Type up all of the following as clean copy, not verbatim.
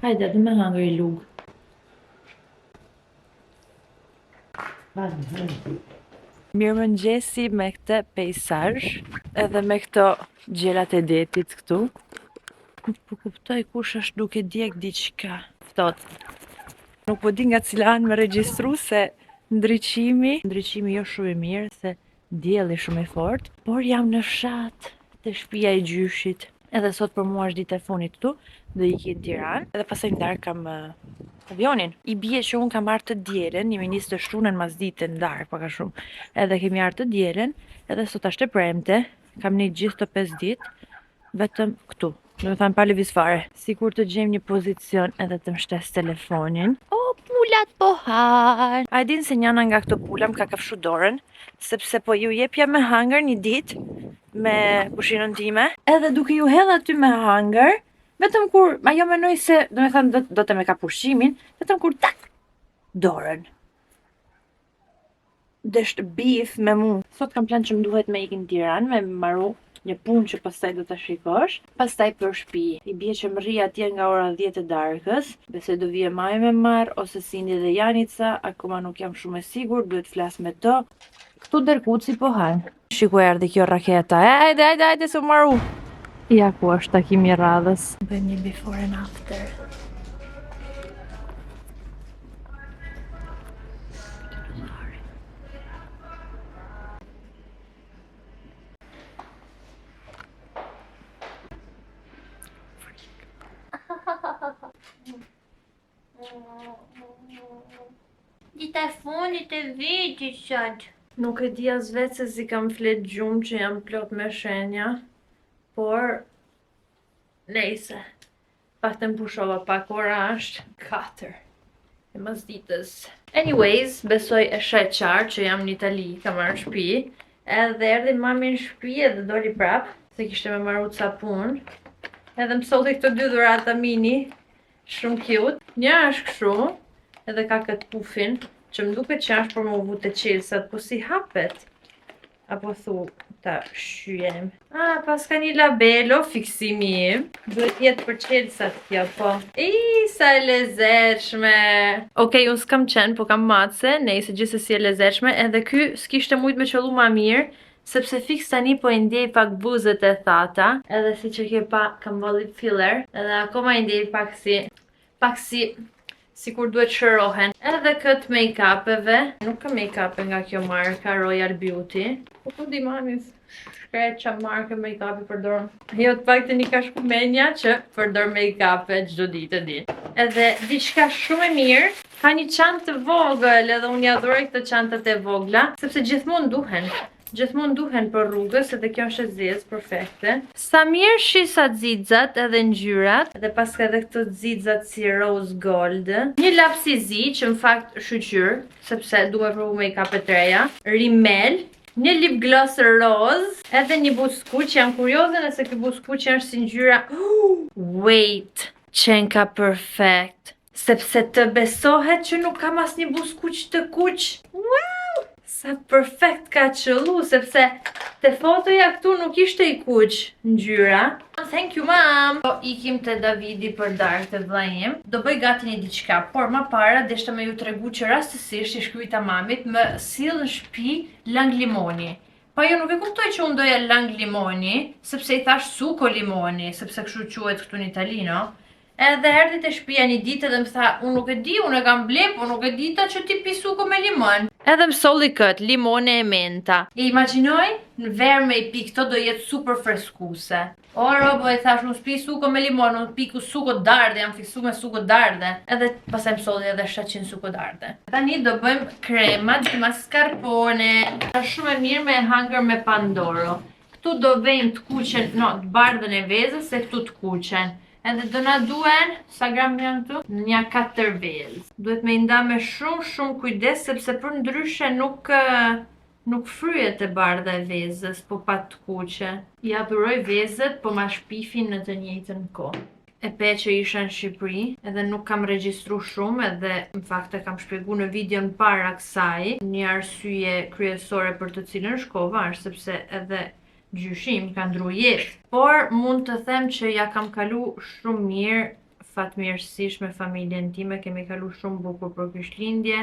Hajde, dhe me hangër i lugë. Mirëmëngjesi me këtë pejsazh edhe me këto gjelat e detit këtu. Nuk po kuptoj kush është duke djeg diçka. Ftohtë. Nuk po di nga cila anë me regjistru se ndriçimi, ndriçimi jo shumë i mirë se dielli shumë i fortë, por jam në fshat te shtëpia e gjyshit. Edhe sot për mua është dita e fundit këtu, do iki në Tiranë, edhe pastaj në darkë kam uh, avionin. I bie që unë kam ardhur të dielën, jemi nisë të shtunën masdite në darkë pak a shumë. Edhe kemi ardhur të dielën, edhe sot është e premte, kam nejt gjithë të 5 ditë vetëm këtu. Domethënë pa lëviz fare. Sikur të gjejmë një pozicion edhe të mshtes telefonin. O, pulat po han. A e din se njana nga këto pula më ka kafshu dorën, sepse po ju jepja me hangër një ditë me kushinën time. Edhe duke ju hedh aty me hangër, vetëm kur ajo menoi se, domethënë do, do të me kap ushqimin, vetëm kur tak dorën desht beef me mu. Sot kam plan që më duhet me ikin në Tiranë, me maru një punë që pastaj do ta shikosh. Pastaj për shtëpi. I bie që më rri atje nga ora 10 e darkës. Besoj do vije mami me marr ose Sindi dhe Janica, akoma nuk jam shumë e sigurt, duhet flas me to. Këtu derkuci po han. Shiku erdhi kjo raketa. E, Hajde, hajde, hajde, se u maru. Ja ku është takimi i radhës. Bëjmë një before and after. Dita e fundit e vitit sot. Nuk e di as vetë se si kam flet gjumë që jam plot me shenja, por nejse. Pak të pushova pak, ora është 4 e mas ditës. Anyways, besoj e sheh qartë që jam në Itali, kam marrë në shtëpi, edhe erdhi mami në shtëpi edhe doli prap, se kishte me maru ca punë. Edhe më solli këto dy dhurata mini, shumë cute. Një është kështu, edhe ka këtë pufin, që më duket që është për më vu të çelësat, po si hapet? Apo thu ta shqyem. Ah, pas ka një labelo, fiksimi im. Duhet jetë për çelësat kjo, po. I, sa e lezetshme. Okej, unë s'kam qenë, po kam mace, nejse gjithsesi e lezetshme, edhe ky s'kishte mujt me qëllu ma mirë, sepse fiks tani po e ndjej pak buzët e thata, edhe si që ke pa kam bo lip filler, edhe akoma i ndjej pak si, pak si, sikur duhet shërohen. Edhe këtë make-upeve, nuk ka make-upe nga kjo marka Royal Beauty. Po ku di mami shkret që marke make-upi përdor. Jo të paktën i ka shku menja që përdor make-upe çdo ditë e di. Edhe diçka shumë e mirë, ka një çantë të vogël, edhe unë ja adhuroj këto çantat e vogla, sepse gjithmonë duhen. Gjithmonë duhen për rrugës, edhe kjo është e zezë, perfekte. Sa mirë shisa xixat edhe ngjyrat, edhe paska edhe këto xixat si rose gold. Një laps i zi, që në fakt shyqyr, sepse du me provu make-up e të reja. Rimel, një lip gloss roz, edhe një buzëkuq, jam kurioze nëse ky buzëkuq është si ngjyra... Wait, qenka perfekt. Sepse të besohet që nuk kam asnjë buzëkuq të kuq. Wow! Sa perfekt ka qëllu, sepse te fotoja këtu nuk ishte i kuq ngjyra. Thank you, mom! Po ikim te Davidi për darkë te vllai im. Do bëj gati një diçka, por ma para deshta me ju tregu që rastësisht i shkruajta mamit më sill në shtëpi lang limoni. Pa jo nuk e kuptoj që unë doja lang limoni, sepse i thash succo limoni, sepse kështu quhet këtu në Itali, no? Edhe erdhi te shtëpia një ditë dhe më tha, unë nuk e di, unë e kam ble, po nuk e dita që ti pi suko me limon. Edhe më solli kët, limone e menta. E imagjinoj, në verë me i pi këto do jetë super freskuse. O, robo, i thash, unë s'pi suko me limon, unë pi ku suko dardhe, jam fiksu me suko dardhe. Edhe pastaj më solli edhe 700 suko dardhe. Tani do bëjmë krema di mascarpone. Është shumë e mirë me hangër me pandoro. Këtu do vejmë të kuqen, no, të bardhën e vezës, e këtu të kuqen. Edhe do na duhen, sa gram janë këtu? Nja 4 vezë. Duhet me i nda me shumë shumë kujdes, sepse për ndryshe nuk nuk fryhet e bardha e vezës, po pa të kuqe. I adhuroj vezët, po ma shpifin në të njëjtën kohë. E pe që isha në Shqipëri, edhe nuk kam regjistru shumë, edhe në fakt e kam shpjegu në videon para kësaj, një arsye kryesore për të cilën shkova është sepse edhe gjyshi im ka ndru jetë. Por mund të them që ja kam kalu shumë mirë. Fatmirësisht me familjen time kemi kalu shumë bukur për Krishtlindje,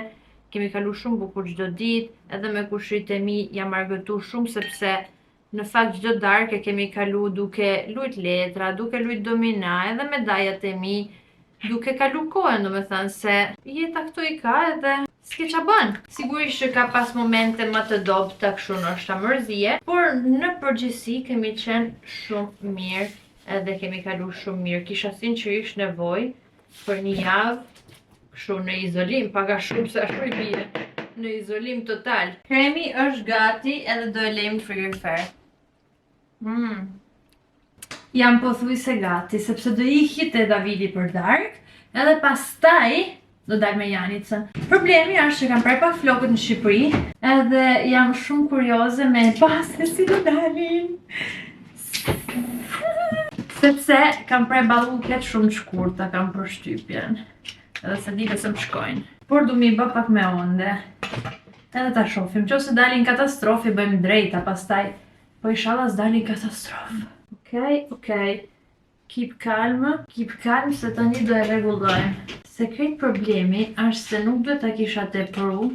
kemi kalu shumë bukur çdo ditë, edhe me kushrit e mi jam argëtu shumë sepse në fakt çdo darkë e kemi kalu duke lujt letra, duke lujt domina, edhe me dajat e mi, duke kalu kohën, domethënë se jeta këto i ka edhe s'ke ça bën. Sigurisht që ka pas momente më të dobëta kështu ndoshta mërzie, por në përgjithësi kemi qenë shumë mirë edhe kemi kalu shumë mirë. Kisha sinqerisht nevojë për një javë kështu në izolim, pak a shumë se ashtu i bie, në izolim total. Kremi është gati edhe do e lejmë në frigorifer. Mm. Jam pothuajse gati, sepse do iki te Davidi për darkë, edhe pastaj do dal me Janicën. Problemi është që kam prerë pak flokët në Shqipëri, edhe jam shumë kurioze me pa se si do dalin. Sepse kam prerë balluket shumë të shkurta, kam përshtypjen. Edhe s'e di nëse më shkojnë. Por du mi bë pak me onde. Edhe ta shofim. Qoftë se dalin katastrofë, i bëjmë drejta, pastaj. Po ishalla s'dalin katastrofë. Okej, okej. Keep calm, keep calm se tani do e rregullojmë. Se krejt problemi është se nuk duhet ta kisha tepru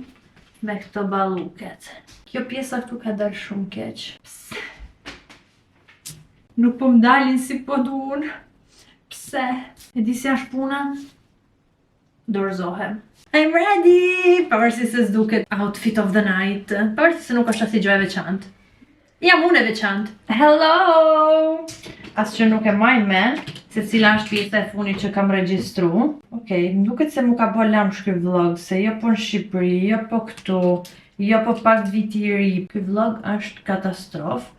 me këto balluket. Kjo pjesa këtu ka dalë shumë keq. Pse? Nuk po më dalin si po du unë. Pse? E di si është puna? Dorëzohem. I'm ready! Pavarësisht se s'duket outfit of the night. Pavarësisht se nuk është asnjë gjë e veçantë. Jam unë e veçantë. Hello! As që nuk e maj men, se cila është pjesa e funit që kam regjistru. Okej, më duket se mu ka bo lamsh ky vlog, se jo po në Shqipëri, jo po këtu, jo po pak viti i ri. Ky vlog është katastrof,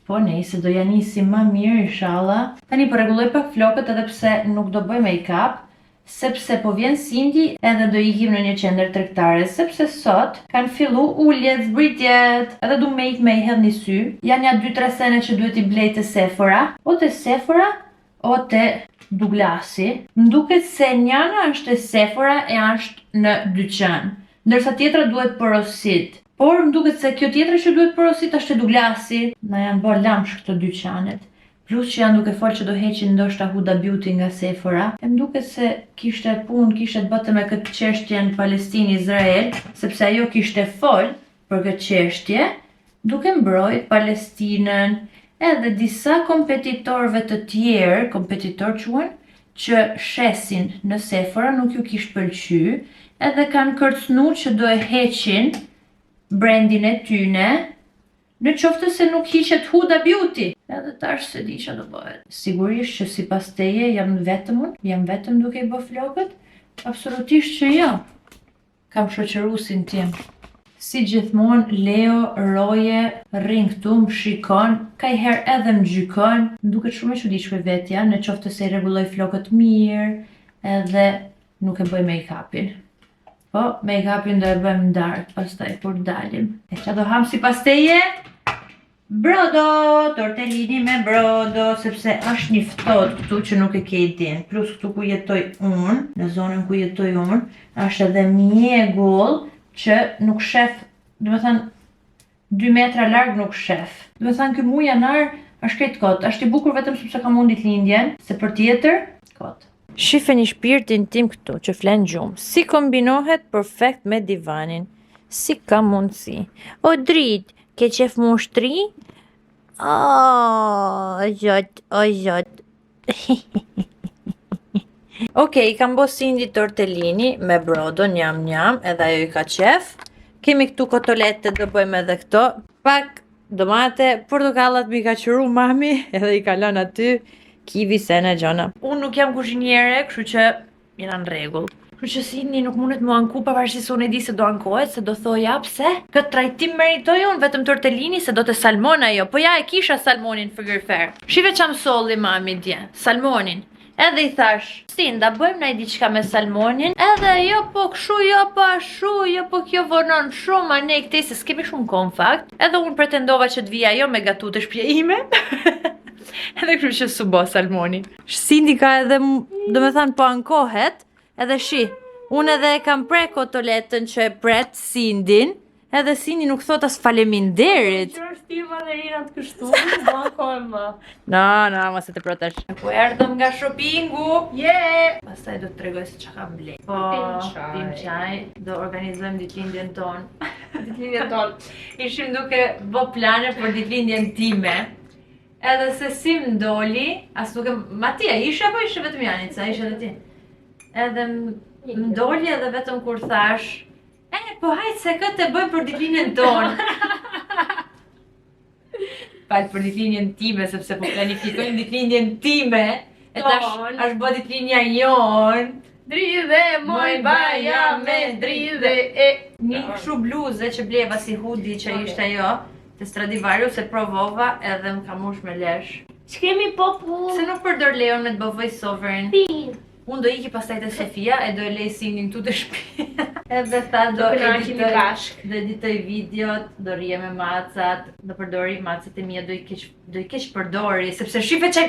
po nejse do ja nisi më mirë inshallah. Tani po rregulloj pak flokët edhe pse nuk do bëj make-up, sepse po vjen Sindi edhe do ikim në një qendër tregtare, sepse sot kanë fillu uljet, zbritjet, edhe du me ik me i hedh një sy. Janë ja 2-3 sene që duhet i blej te Sephora, o te Sephora, o te Douglasi. Më duket se njëna është te Sephora e është në dyqan, ndërsa tjetra duhet porosit. Por më duket se kjo tjetra që duhet porosit është te Douglasi. Na janë bërë lamsh këto dyqanet. Plus që janë duke folë që do heqin ndoshta Huda Beauty nga Sephora. E më duket se kishte punë, kishte të bëte me këtë çështjen Palestinë-Izrael, sepse ajo kishte fol për këtë çështje, duke mbrojt Palestinën, edhe disa kompetitorëve të tjerë, kompetitor quhen, që shesin në Sephora nuk ju kishte pëlqy, edhe kanë kërcënu që do e heqin brandin e tyne, Në qoftë se nuk hiqet Huda Beauty. Edhe tash se di që do bëhet. Sigurisht që sipas teje jam vetëm unë, jam vetëm duke i bë flokët? Absolutisht që jo. Kam shoqëruesin tim. Si gjithmonë, Leo, roje, rrin këtu, më shikon, ka i herë edhe më gjykon. Më duket shumë e çuditshme vetja, në qoftë se i rregulloj flokët mirë, edhe nuk e bëj make-upin. Po, make-upin do e bëjmë në darkë, pastaj kur dalim. E që do ham sipas teje? Brodo, tortellini me brodo, sepse është një ftohtë këtu që nuk e ke idenë. Plus këtu ku jetoj unë, në zonën ku jetoj unë, është edhe mjegull që nuk shef, do me thënë, 2 metra larg nuk shef. Do me thënë, ky muaj janar është krejt kot, është i bukur vetëm sepse kam unë ditëlindjen, se për tjetër, kot. Shifeni shpirtin tim këtu që flen gjumë. Si kombinohet perfekt me divanin? Si ka mundësi? O drit, ke qef mu shtri? O, zot, o zot. Okej, i kam bo Sindi tortellini me brodo, njam njam, edhe ajo i ka qef. Kemi këtu kotolete, do bëjmë edhe këto. Pak domate, portokallat mi ka qëru mami, edhe i ka lënë aty, kiwi, sene, gjona. Unë nuk jam kuzhiniere, kështu që jena në rregull. Kështu që Sindi nuk mundet mu anku, pavarësisht se unë e di se do ankohet, se do thoja pse. Këtë trajtim meritoj unë vetëm tortellini se do të salmon ajo. Po ja e kisha salmonin frigorifer. Shife ça më solli mami dje, salmonin. Edhe i thash, Sinda, bëjmë naj diçka me salmonin, edhe jo po kshu, jo po ashu, jo po kjo vonon shumë, a ne këtej se s'kemi shumë kohë në fakt. Edhe unë pretendova që të vija jo me gatu te shtëpia ime. edhe kështu që su bo salmoni. Sindi ka edhe, do me thanë, po ankohet, edhe shi, unë edhe e kam pre kotoletën që e pret Sindin, Edhe Sindi nuk thot as faleminderit. Që është ti balerinat kështu, s'do ankohem më. No, no, mos e tepro tash. Po erdhëm nga shoppingu. Yeah! Pastaj do të tregoj se çka kam ble. Po, Pim çaj. pim çaj, do organizojmë ditëlindjen tonë. Ditëlindjen tonë. Ishim duke bë plane për ditëlindjen time. Edhe se si më doli, as nuk e Matia, ishe apo ishe vetëm Janica, ishe edhe ti. Edhe m- më doli edhe vetëm kur thash, e, po hajt se këtë e bëjmë për ditëlindjen tonë. Fal për ditëlindjen time, sepse po planifikojmë ditëlindjen time. E tash Tonë. është bë ditëlindja jonë. Dridhe, moj baja me dridhe e... Një kështu bluze që bleva si hoodie që Okej. ishte ajo te Stradivarius e provova edhe më ka mush me lesh. Ç'kemi popull? Pse nuk përdor Leon me të bë voice overin? Ti. Unë do iki pastaj te Sofia e do e lej Sindin këtu te shtëpia. Edhe tha do Do kënaqemi editoj, bashk. do editoj videot, do rrije me macat, do përdori macat e mia, do i keq do i keq përdori, sepse shife që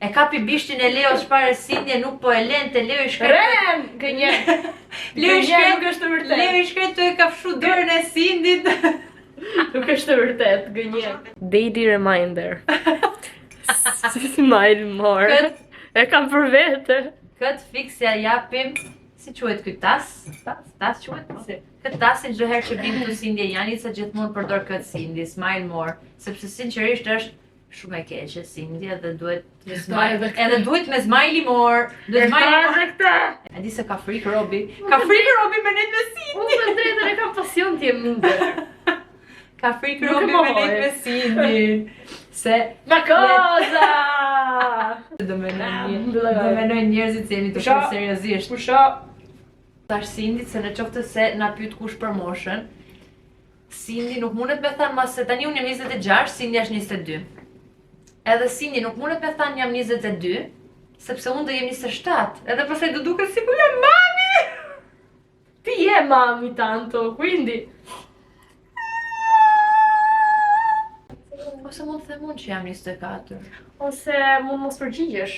e kapi bishtin e Leos para Sindi e nuk po e lente Leo i shkret. Ren! Gënje! Leo i Gënje, shkret nuk është e vërtet. Leo i shkret tu e kafshu dorën e Sindit. Nuk është e vërtet, gënje. Daily reminder. Smile more. Kët- E kam për vete. Kët fiks ja japim, si quhet ky tas? Tas, tas quhet? Po. Si. Kët tasin çdo herë që vin këtu Sindi e Janica gjithmonë përdor kët Sindi, smile more, sepse sinqerisht është shumë e keqe Sindi edhe duhet me smile, edhe këtë. edhe duhet me smile more, duhet smile more. edhe këtë. E di se ka frikë Robi. Ka frikë Robi me net me Sindi. Unë me drejtën e kam pasion t'jem minder. Ka frikë Nuk e Robi me mohoj. net me Sindi. Se Ma koza! do menojnë Mbyllë do gojën. menojnë njerëzit se jemi të Pusho. shumë seriozisht. Pusho. Tash Sindit se në qoftë se na pyet kush për moshën, Sindi nuk mundet me thanë mas se tani unë jam 26, Sindi është 22. Edhe Sindi nuk mundet me thanë jam 22, sepse unë do jem 27. Edhe pastaj do duket sikur jam mami. Ti je mami tanto, quindi Ose mund të them unë që jam 24. ose mund mos përgjigjesh.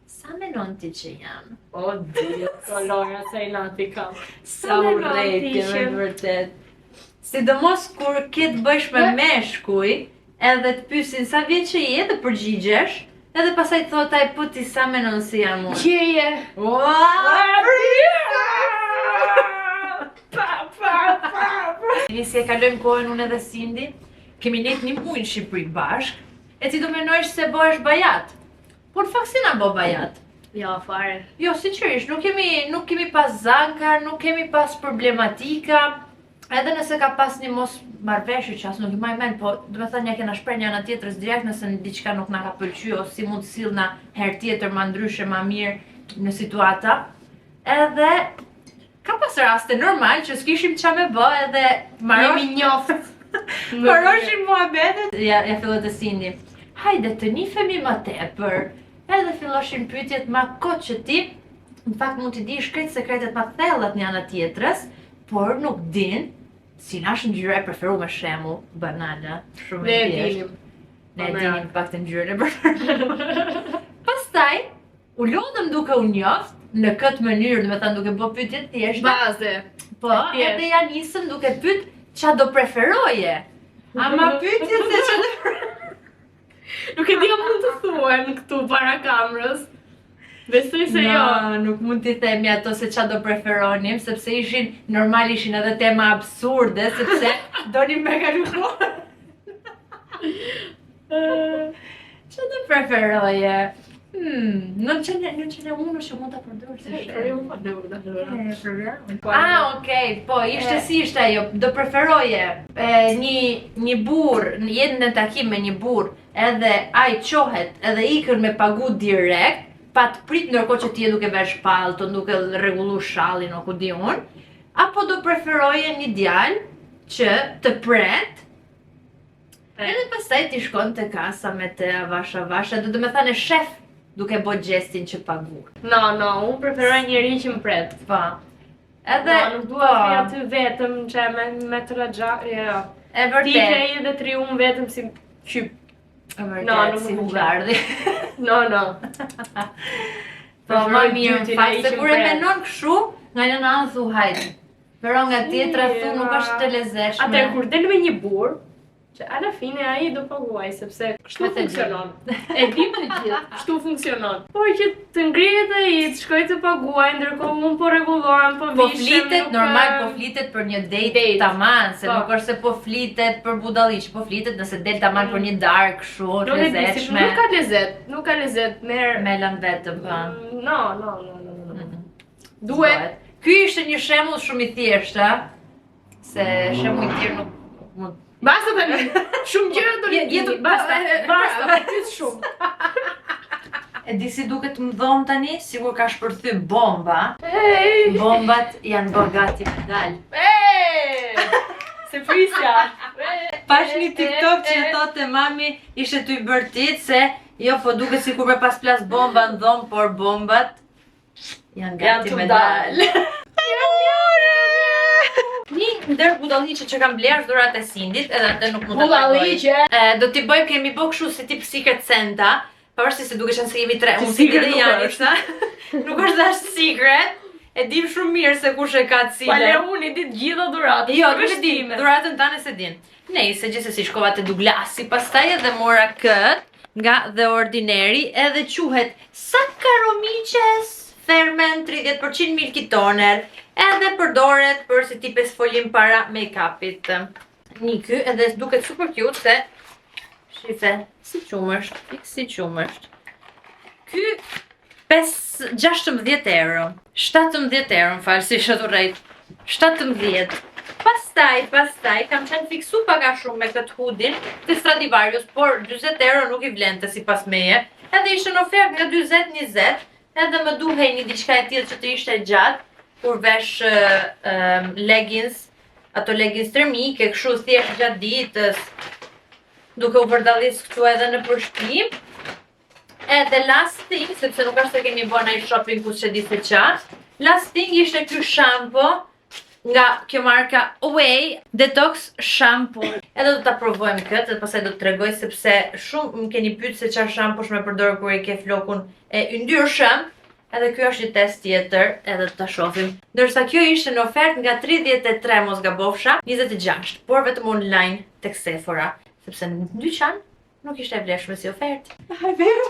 Sa menon ti që jam? O dio, kolora sa i nati kam. Sa menon ti urrejtje me që- të vërtet. Sidomos kur ke të bësh me meshkuj, edhe të pyesin sa vjeç që je dhe përgjigjesh, edhe pastaj të thotë ai po ti sa menon se jam unë. Qe je? Ua! Pa, pa, pa, pa. Dini si e kalojmë kohën unë edhe Sindi, kemi nejt një muaj në Shqipëri bashk, e ti do menojsh se bëhesh bajat. Por në fakt si na bë bajat? Jo, fare. Jo, sinqerisht, nuk kemi nuk kemi pas zanka, nuk kemi pas problematika. Edhe nëse ka pas një mos marrëveshje që as nuk i maj mend, po do të thënë ja kena shpreh një ana tjetrës direkt nëse diçka nuk na ka pëlqyer ose si mund të sillna herë tjetër ma ndryshe, ma mirë në situata. Edhe ka pas raste normal që s'kishim qa me bë edhe marosh Jemi njoft. Maroshin muhabetet. Ja, ja filloi të Sindi. Hajde të njihemi më tepër. Edhe filloshin pyetjet ma kot që ti në fakt mund t'i dish krejt sekretet ma thellat një ana tjetrës, por nuk din si na është ngjyra e preferuar shembull, banana, shumë Ne e e thjeshtë. dinim. Ne e Po, dinim pak të ngjyrën e preferuar. Pastaj u lodhëm duke u njoft në këtë mënyrë, do të thënë duke bë pyetje të thjeshta. Baze. Po, thjesht. edhe ja nisëm duke pyet qa do preferoje. Ama pyetjet se qa do Nuk e di a mund të thuhen këtu para kamerës. Besoj se jo. No, nuk mund t'i themi ato se qa do preferonim, sepse ishin, normal ishin edhe tema absurde, sepse donim me kalu kohën. Qa do preferoje? Hmm, në që ne, në që ne unë që mund ta përdor si shembull. Ah, okej, po, ishte E. si ishte ajo, do preferoje e, një, një burr, jetë në takim me një burr, edhe ai çohet, edhe ikën me pagu direkt, pa të prit ndërkohë që ti je duke vesh pallton, duke rregullu shallin o ku di unë, apo do preferoje një djalë që të pret, edhe pastaj ti shkon te kasa me të avash avash, edhe do të me thënë e shef duke bë gjestin që pagu. No, no, unë preferoj njëri që më pret. Po. Edhe No, nuk dua të po, rri aty vetëm që me me të raxha, jo. jo. E Ti vërtet. ke edhe tri unë vetëm si qyp. E vërtet, No, nuk si më pëlqen. Hugardi. No, no. Po, më Preferoj mirë, në dytin, fakt, ai se që kur e pret. menon kështu, nga një anë thu hajde. Pero nga tjetra thu nuk është të lezetshme. Atëherë kur del me një burr, që alla fine ai do paguaj sepse kështu funksionon. E dim të gjithë, kështu funksionon. Por që të ngrihet ai, të shkojë të paguaj, ndërkohë unë po rregullohem, po Po vishem. flitet nuk, normal, po flitet për një date, Date. taman, se Po. nuk është se po flitet për budalliq, po flitet nëse del taman për një darkë kështu, të Nuk e di, si lezetshme. nuk ka lezet, nuk ka lezet, merr Me lënë vetëm, po. Mm, No, no, no, no, no. no. Duhet Ky ishte një shembull shumë i thjeshtë, a? Se shembull i tjerë nuk mund. Basta tani. Shumë gjëra do Je- të je të- basta, basta, bravo. pyet shumë. E di si duket më dhomë tani, sigur ka shpërthy bomba. Hey! Bombat janë bërë gati me dal. Hey! Se prisja. Pash një TikTok që thotë mami ishte ty bërtit se jo po duket sikur me pas plas bomba në dhomë, por bombat janë gati të me dal. dal. Një ndër budalliqe që kam blerë është dhuratë e Sindit, edhe atë nuk mund ta tregoj. Budalliqe. E, do t'i bëjmë, kemi bë kështu si tip Secret Santa, pavarësisht se duke qenë se jemi tre, Si unë Sindi secret dhe nuk Janisa. nuk është as secret. E dim shumë mirë se kush e ka Pa le cilën. unë i di të gjitha dhuratat. Jo, nuk përveç e di, time. dhuratën tane se din. Nejse, gjithsesi shkova te Douglasi, pastaj edhe mora kët nga The Ordinary, edhe quhet Saccharomyces Ferment 30% Milky Toner, edhe përdoret për si tip esfolim para make-upit. Një ky edhe duket super cute se shife, si qumësht, fix si qumësht. Ky 5, 16 euro. 17 euro, më falë, si isha të rrejt. 17. Pastaj, pastaj, kam qenë fiksu pak a shumë me këtë hoodie të Stradivarius, por 40 euro nuk i vlente sipas meje. Edhe ishte në ofertë nga 40-20, edhe më duhej një diçka e tillë që të ishte gjatë, kur vesh uh, um, leggings, ato leggings termike, kështu thjesht gjatë ditës, duke u vërdallis këtu edhe në për shtëpi. Edhe last thing, sepse nuk është se kemi bërë ndonjë shopping ku s'e di se qa. Last thing ishte ky shampoo nga kjo marka Away Detox Shampoo. Edhe do ta provojmë këtë, dhe pastaj do të tregoj sepse shumë më keni pyetur se çfarë shampoo me përdor kur e ke flokun e yndyrshëm. Edhe ky është një test tjetër, edhe do ta shohim. Ndërsa kjo ishte në ofertë nga 33 mos gabofsha, 26, por vetëm online tek Sephora, sepse në dyqan nuk ishte e vlefshme si ofertë. Haj Vero.